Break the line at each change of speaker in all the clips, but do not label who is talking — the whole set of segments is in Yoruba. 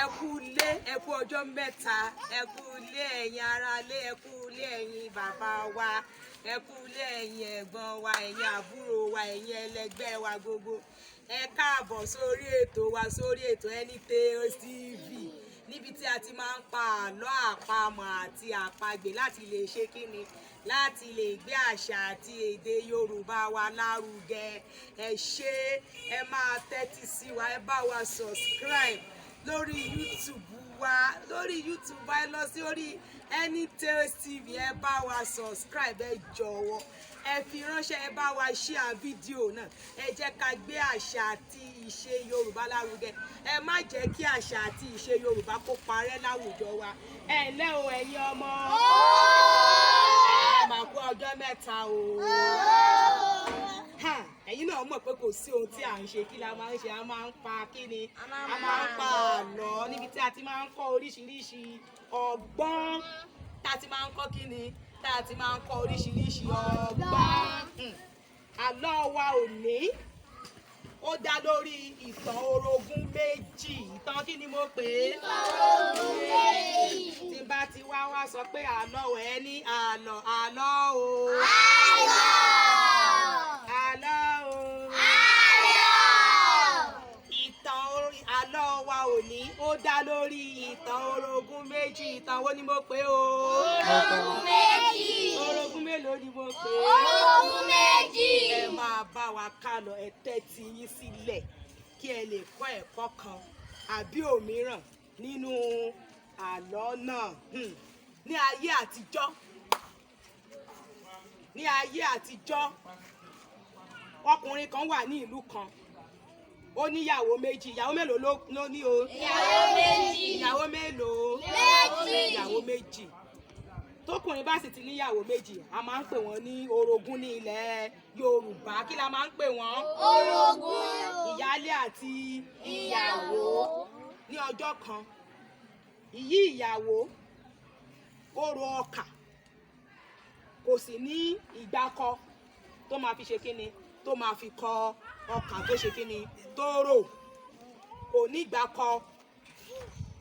Ẹ kú ilé, ẹ kú ọjọ́ mẹ́ta, ẹ kú ilé ẹ̀yin aráalé, ẹ kú ilé ẹ̀yin bàbá wa, ẹ kú ilé ẹ̀yin ẹ̀gbọ́n wa, ẹ̀yin àbúrò wa, ẹ̀yin ẹlẹgbẹ́ wa gbogbo. Ẹ káàbọ̀ sórí ètò wa, sórí ètò Anytales TV, níbi tí a ti máa ń pa àlọ́ àpamọ̀ àti àpagbè láti lè ṣe kíni, láti lè gbé àṣà àti èdè Yorùbá wa lárugẹ. Ẹ ṣé, ẹ máa tẹ́tí sí wa, ẹ bá wa subscribe lórí YouTube wa, lórí YouTube wa. Ẹ lọ sí orí Anytales TV, ẹ bá wa subscribe, ẹ jọ̀wọ́, ẹ fi ránṣẹ́, ẹ bá wa share fídíò náà. Ẹ jẹ́ ká gbé àṣà àti ìṣe Yorùbá lárugẹ. Ẹ má jẹ́ kí àṣà àti ìṣe Yorùbá kó parẹ́ láwùjọ wa. Ẹ ǹlẹ́ o, ẹ̀yin ọmọ, ẹ máa kú ọjọ́ mẹ́ta o. Ha, ẹ̀yin náà mọ̀ pé kò sí ohun tí à ń ṣe. Kí la máa ń ṣe? A máa ń pa kí ni? A máa ń pa àlọ́, níbi tí a ti máa ń kọ́ oríṣiríṣi ọgbọ́n, tá a ti máa ń kọ́ kí ni, tá a ti máa ń kọ́ oríṣiríṣi ọgbọ́n. Àlọ́ wa òní, ó dá lórí ìtàn orogún méjì. Ìtàn kí ni mo pè é?
Orogún méjì.
Tí n bá ti wá wá sọ pé àlọ́ ẹ ní àlọ́, àlọ́ o.
Àlọ́.
Àlọ́ o.
Àlọ́.
Ìtàn orí àlọ́ wa òní, ó dá lórí ìtàn orogún méjì. Ìtàn wo ni mo pè o?
Orogún méjì.
Orogún mélòó ni mo pè é?
Orogún méjì.
Ẹ máa bá wa ká lọ, ẹ tẹ́tí yín sílẹ̀ kí ẹ lè kọ́ ẹ̀kọ́ kan àbí òmíràn nínú àlọ́ náà. Ní ayé àtijọ́, ní ayé àtijọ́, ọkùnrin kan wà ní ìlú kan, ó níyàwó méjì. Ìyàwó mélòó ló ní o?
Ìyàwó méjì.
Ìyàwó mélòó?
Méjì.
Ìyàwó méjì. Tókùnrin bá sì ti níyàwó méjì, a máa ń pè wọ́n ní orogún ní ilẹ̀ Yorùbá. Kí la máa ń pè wọ́n?
Orogún.
Ìyálé àti
ìyàwó.
Ní ọjọ́ kan, ìyí ìyàwó ó ro ọkà, kò sì ní ìgbákọ tó máa fi ṣe kíni, tó máa fi kọ ọkà tó ṣe kíni, tó rò. Kò ní ìgbákọ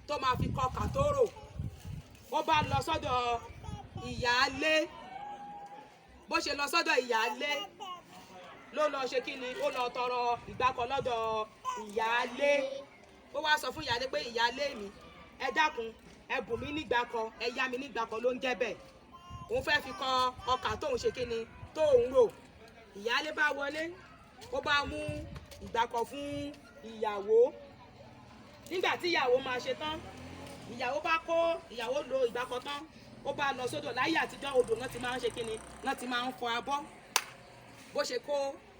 tó máa fi kọ ọkà tó rò. Ó bá lọ sọ́dọ̀ ìyáálé. Bó ṣe lọ sọ́dọ̀ ìyáálé, ló lọ ṣe kíni, ó lọ tọrọ ìgbákọ lọ́dọ̀ ìyáálé. Ó wá sọ fún ìyáálé pé, "Ìyáálé mi, ẹ dákun, ẹ bùn mí nígbàkọ, ẹ yá mi nígbàkọ ló ń jẹ́ bẹ́ẹ̀. Òun fẹ́ fi kọ ọkà tóun ṣe kíni, tóun rò." Ìyáálé bá wọlé, ó bá mú ìgbákọ fún ìyàwó. Nígbà tí ìyàwó máa ṣe tán, ìyàwó bá kó, ìyàwó lo ìgbákọ tán, ó bá lọ sódò. Láyé àtijọ́, odò náà ti máa ń ṣe kíni, náà ti máa ń fọ abọ́. Bó ṣe kó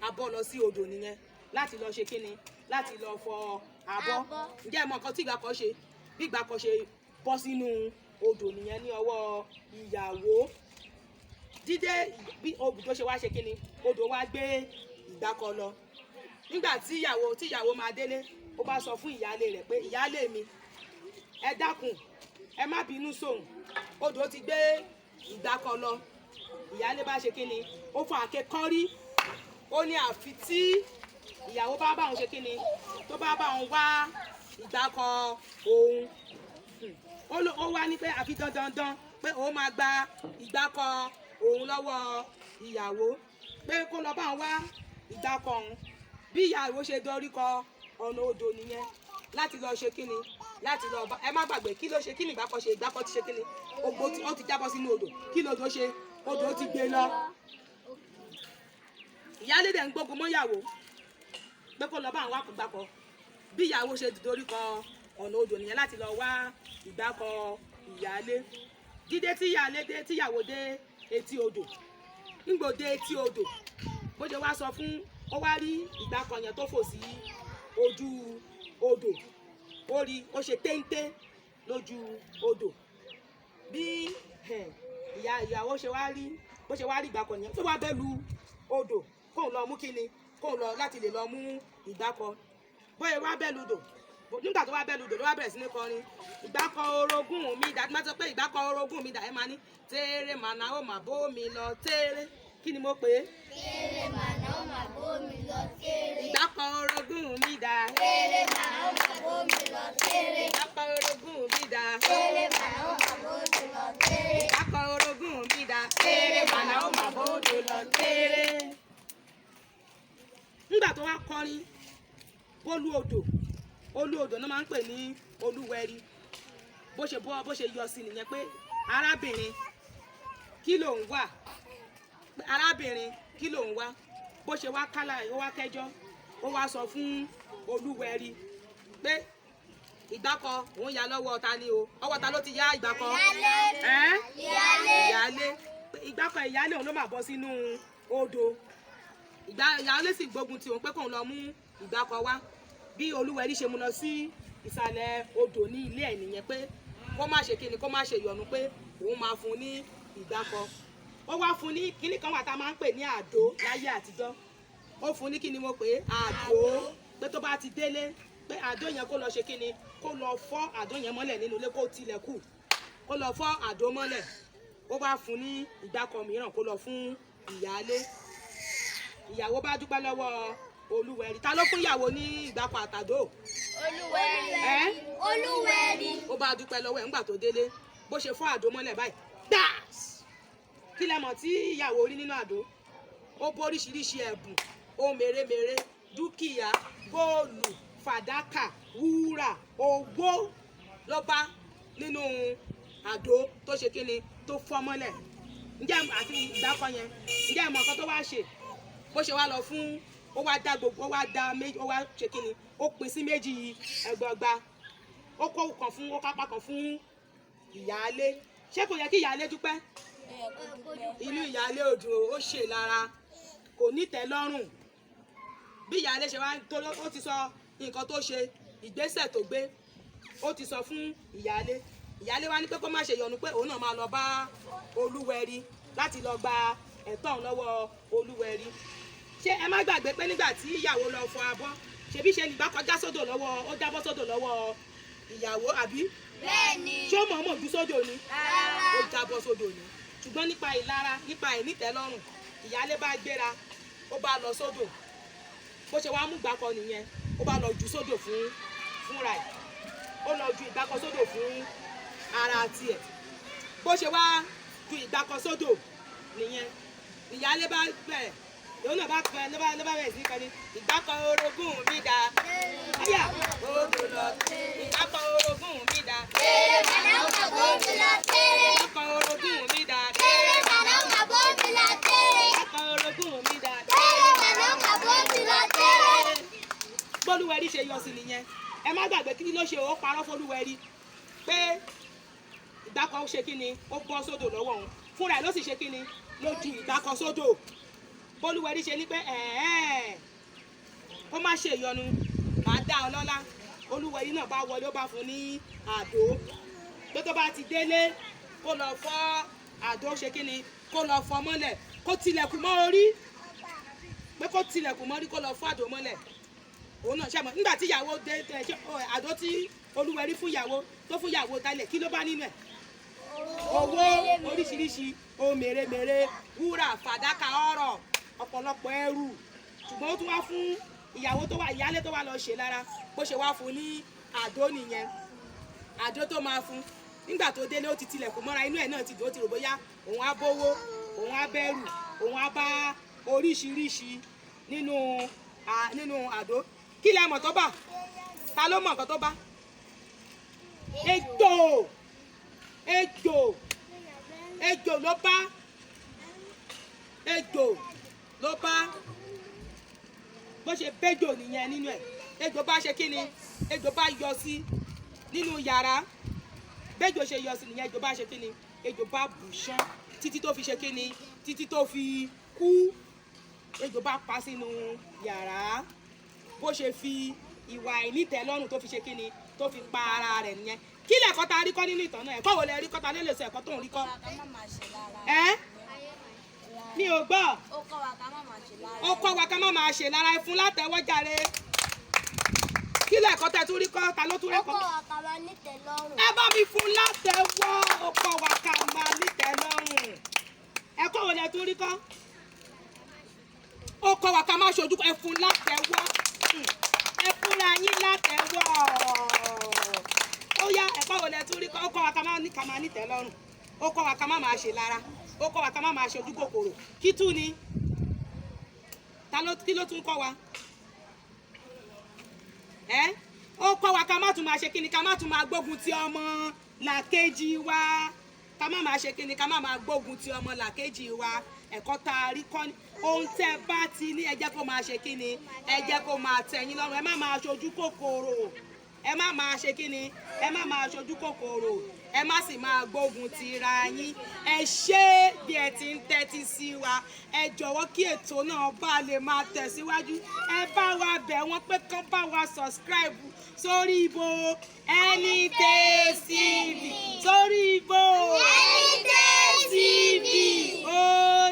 abọ́ lọ sí odò nìyẹn láti lọ ṣe kíni, láti lọ fọ abọ́.
Abọ́.
Ǹjẹ́ ẹ mọ nǹkan tí ìgbákọ ṣe? Bí ìgbákọ ṣe bọ́ sínú odò nìyẹn ní ọwọ́ ìyàwó. Dídé bí odò ṣe wá ṣe kíni, odò wá gbé ìgbákọ lọ. Nígbà tí ìyàwó máa délé, ó bá sọ fún ìyáálé rẹ̀ pé, "Ìyáálé mi, ẹ dákun, ẹ má bínú sóhun, odò ti gbé ìgbákọ lọ." Ìyáálé bá ṣe kíni, ó fa àáké kọ́rí. Ó ní àfi tí ìyàwó bá bá òun ṣe kíni, tó bá bá òun wá ìgbákọ òun. Ó wá ní pé àfi dandandan pé òun máa gba ìgbákọ òun lọ́wọ́ ìyàwó, pé kó lọ bá òun wá ìgbákọ òun. Bí ìyàwó ṣe dorí kọ ọ̀nà odò nìyẹn láti lọ ṣe kíni, láti lọ bá. Ẹ má gbàgbé, kí ló ṣe? Kí ni ìgbákọ ṣe? Ìgbákọ ti ṣe kíni, ogbó ó ti jábọ́ sínú odò. Kí lodò ṣe? Odò ti gbé lọ. Ìyáálé dẹ̀ ń gbógun mọ́yàwó pé kó lọ bá àwọn àgbàkọ. Bí ìyàwó ṣe dorí kọ ọ̀nà odò nìyẹn láti lọ wá ìgbákọ ìyáálé. Dídé tí ìyáálé dé, tíyàwó dé etí odò, ńgbò dé etí odò, bó ṣe wá sọ fún, ó wá rí ìgbákọ yẹn tó fò sí ojú odò. Ó rí ó ṣe téńté lójú odò. Bí ìyàwó ṣe wá rí, bó ṣe wá rí ìgbákọ yẹn tó wá bẹ́ lu odò kóun lọ mú kíni, kóun lọ láti lè lọ mú ìgbákọ. Bóyá wá bẹ́ ludò, nígbà tó wá bẹ́ ludò, ló wá bẹ̀rẹ̀ sí ní kọrin, "Ìgbákọ orogún mi dà." Tí má sọ pé ìgbákọ orogún mi dà, ẹ máa ní tẹ́rẹ̀ màná ó mà bó mi lọ tẹ́rẹ̀. Kí ni mo pè é?
Tẹ́rẹ̀ màná ó mà bómi lọ tẹ́rẹ̀.
Ìgbákọ orogún mi dà.
Tẹ́rẹ̀ màná ó mà bómi lọ tẹ́rẹ̀.
Ìgbákọ kọrin bólú odò, olú odò náà máa ń pè ní Olúwẹ̀rí. Bó ṣe bọ́ bó ṣe yọ sí nìyẹn pé arábìnrin kí ló ń wá, arábìnrin kí ló ń wá. Bó ṣe wá kálá ó wá kẹjọ́, ó wá sọ fún Olúwẹ̀rí pé ìgbákọ òun ya lọ́wọ́ ta ni o, ọwọ́ ta ló ti yá ìgbákọ?
Ìyálé. Ìyálé.
Ìyálé. Ìgbákọ ìyálé òun ló máa bọ́ sínú odò. Ìyálé sì gbógun ti òun pé kóun lọ mú ìgbákọ wá. Bí Olúwẹ̀rí ṣe mú lọ sí ìsàlẹ̀ odò ní ilé ẹ̀ nìyẹn pé kó má ṣe kíni, kó má ṣe yọnu, pé òun máa fún un ní ìgbákọ. Ó wá fún un ní kíní kan wà tá a máa ń pè ní àdó láyé àtijọ́. Ó fún un ní kíni mo pè é, àdó, pé tó bá ti délé pé àdó yẹn kó lọ ṣe kíni, kó lọ fọ́ àdó yẹn mọ́lẹ̀ nínú ilé, kó tilẹ̀ kù, kó lọ fọ́ àdó mọ́lẹ̀. Ó wá fún un ní ìgbákọ mìíràn kó lọ fún ìyáálé. Ìyàwó bá dúpẹ́ lọ́wọ́ Olúwẹ̀rí. Ta ló fún ìyàwó ní ìgbákọ àtàdó?
Olúwẹ̀rí.
Ẹ́?
Olúwẹ̀rí.
Ó bá dúpẹ́ lọ́wọ́ ẹ̀ ńgbà tó délé. Bó ṣe fọ́ àdó mọ́lẹ̀ báyìí gbàs, kí lẹ mọ̀ tí ìyàwó rí nínú àdó? Ó bó oríṣiríṣi ẹ̀bùn, ohun mèremère, dúkìá, góòlù, fàdákà, wúrà, owó ló bá nínú àdó tó ṣe kíni tó fọ́ mọ́lẹ̀. Ǹjẹ́ àti ìgbákọ yẹn, ǹjẹ́ ẹ mọ̀ nǹkan tó wá ṣe? Bó ṣe wá lọ fún, ó wá dá gbogbo, ó wá dá méjì, ó wá ṣe kíni, ó pín sí méjì ẹgbọgba. Ó kó kan fún, ó kápá kan fún ìyáálé. Ṣé kò yẹ kí ìyáálé dúpẹ́? Inú ìyáálé ò dùn, ó ṣe lára, kò nítẹ́lọ́rùn. Bí ìyáálé ṣe wá tó, ó ti sọ nǹkan tó ṣe, ìgbésẹ̀ tó gbé, ó ti sọ fún ìyáálé. Ìyáálé wá ní pé kó má ṣe yọnu, pé òun náà máa lọ bá Olúwẹ̀rí láti lọ gba ẹ̀tọ́ òun lọ́wọ́ Olúwẹ̀rí. Ṣé ẹ má gbàgbé pé nígbà tí ìyàwó lọ fọ abọ́, ṣebí ṣe nígbà kọjá sódò lọ́wọ́, ó jábọ́ sódò lọ́wọ́ ìyàwó, àbí?
Bẹ́ẹ̀ni.
Ṣé ó mọ̀ọ́mọ̀ jù sódò ni?
Rárá.
Ó jábọ́ sódò ni. Ṣùgbọ́n nípa ìlara, nípa ìnítẹ́lọ́rùn, ìyáálé bá gbéra, ó bá lọ sódò. Bó ṣe wá mú ìgbákọ nìyẹn, ó bá lọ jù sódò fún fúnra ẹ̀. Ó lọ ju ìgbákọ sódò fún ara tiẹ̀. Bó ṣe wá ju ìgbákọ sódò nìyẹn, ìyáálé bá bẹ̀rẹ̀, lòun náà bá pẹ́, ló bá bẹ̀rẹ̀ sí kọrin, ìgbákọ orogún mi dà, áyà odò lọ, ìgbákọ orogún mi dà,
Tèrè màná mà bómi lọ tèrè.
ìgbákọ orogún mi dà,
Tèrè màná mà bómi lọ tèrè.
ìgbákọ orogún mi dà.
Tèrè màná mà bómi lọ tèrè.
Bólúwẹ̀rí ṣe yọ sí nìyẹn. Ẹ má gbàgbé kí ló ṣe, ó parọ́ fólúwẹ̀rí pé ìgbákọ ṣe kí ni, ó bọ́ sódò lọ́wọ́ òun. Fúnra ẹ̀ ló sì ṣe kí ni, ló ju ìgbákọ sódò. Bólúwẹ̀rí ṣe ní pé ẹ̀ẹ́n kó má ṣe ìyọnu, màá dá ọ lọ́lá. Olúwẹ̀rí náà bá wọlé, ó bá fún ní àdó pé tó bá ti délé kó lọ fọ́ àdó, ṣe kí ni, kó lọ fọ́ mọ́lẹ̀, kó tilẹ̀kùn mọ́ orí, pé kó tilẹ̀kùn mọ́ orí, kó lọ fọ́ àdó mọ́lẹ̀. Òun náà ṣe mọ̀ nígbà tí ìyàwó dé tẹ ṣe àdó tí Olúwẹ̀rí fún ìyàwó tó fún ìyàwó talẹ̀, kí ló bá nínú ẹ̀? Owó oríṣiríṣi, ohun mèremère, wúrà, fàdákà, ọrọ̀, ọ̀pọ̀lọpọ̀ ẹrù. Ṣùgbọ́n ó tún wá fún ìyàwó tó wà, ìyálé tó wà lọ ṣe lára, bó ṣe wá fún ní àdó nìyẹn. Àdó tó máa fún nígbà tó délé, ó ti tilẹ̀kùn mọ́ra, inú ẹ̀ náà ti dùn, ó ti rò bóyá òun á bówó, òun á bẹ̀rù, òun á bá oríṣiríṣi nínú nínú àdó. Kí lẹ mọ̀ tó bá? Ta ló mọ̀ nǹkan tó bá? Ejò, ejò, ejò ló bá, ejò ló bá. Bó ṣe bẹ́jò nìyẹn nínú ẹ̀. Ejò bá ṣe kíni, ejò bá yọ sí nínú yàrá. Bẹ́jò ṣe yọ sí nìyẹn, ejò bá ṣe kíni, ejò bá bù ṣán títí tó fi ṣe kíni, títí tó fi kú. Ejò bá pa sínú yàrá. Bó ṣe fi ìwà ìnítẹ́lọ́rùn tó fi ṣe kíni, tó fi pa ara rẹ̀ nìyẹn. Kí lẹ̀kọ́ ta rí kọ́ nínú ìtàn náà? Ẹ̀kọ́ wo lẹ rí kọ́? Ta ló lè sọ ẹ̀kọ́ tó ń rí kọ́?
Ká má máa ṣe lára.
Ẹ́, mi ò gbọ́.
Ó kọ́ wa ká má máa ṣe lára.
Ó kọ́ wa ká má máa ṣe lára. Ẹ fún látẹ̀wọ́ jàre. Kí lẹ̀kọ́ tẹ tún rí kọ́? Ta ló tún
Ó
rẹ́kọ́?
kọ́ wa ká máa nítẹ́lọ́rùn.
Ẹ bá mi fún látẹ̀wọ́. Ó kọ́ wa ká máa nítẹ́lọ́rùn. Ẹ̀kọ́ wo lẹ tún rí kọ́? Ó kọ́ wa ká má ṣojú. Ẹ fún látẹ̀wọ́. Ẹ fúnra yín látẹ̀wọ́. Ó yá, ẹ̀kọ́ wo lẹ tún rí kọ́? Ó kọ́ wa ká má ní, ká máa nítẹ́lọ́rùn. Ó kọ́ wa ká má máa ṣe lára. Ó kọ́ wa ká má máa ṣojú kòkòrò. Kí tún ni? Ta ló, kí ló tún kọ́ wa? Ẹ́ ó kọ́ wa ká má tún máa ṣe kíni, ká má tún máa gbógun ti ọmọ làkejì wa, ká má máa ṣe kíni, ká má máa gbógun ti ọmọ làkejì wa. Ẹ̀kọ́ tá a rí kọ́ ni, ohun tẹ́ bá ti ní, ẹ jẹ́ kó máa ṣe kíni, ẹ jẹ́ kó máa tẹ́ yín lọ́rùn. Ẹ má máa ṣojú kòkòrò, ẹ má máa ṣe kíni, ẹ má máa ṣojú kòkòrò, ẹ má sì máa gbógun ti ra yín. Ẹ ṣé bí ẹ ti ń tẹ́tí sí wa. Ẹ jọ̀wọ́, kí ètò náà bá lè máa tẹ̀síwájú, ẹ bá wa bẹ̀ wọ́n pé kán bá wa subscribe sórí ibo Anytaste TV, sórí ibo
Anytaste TV.
Ó.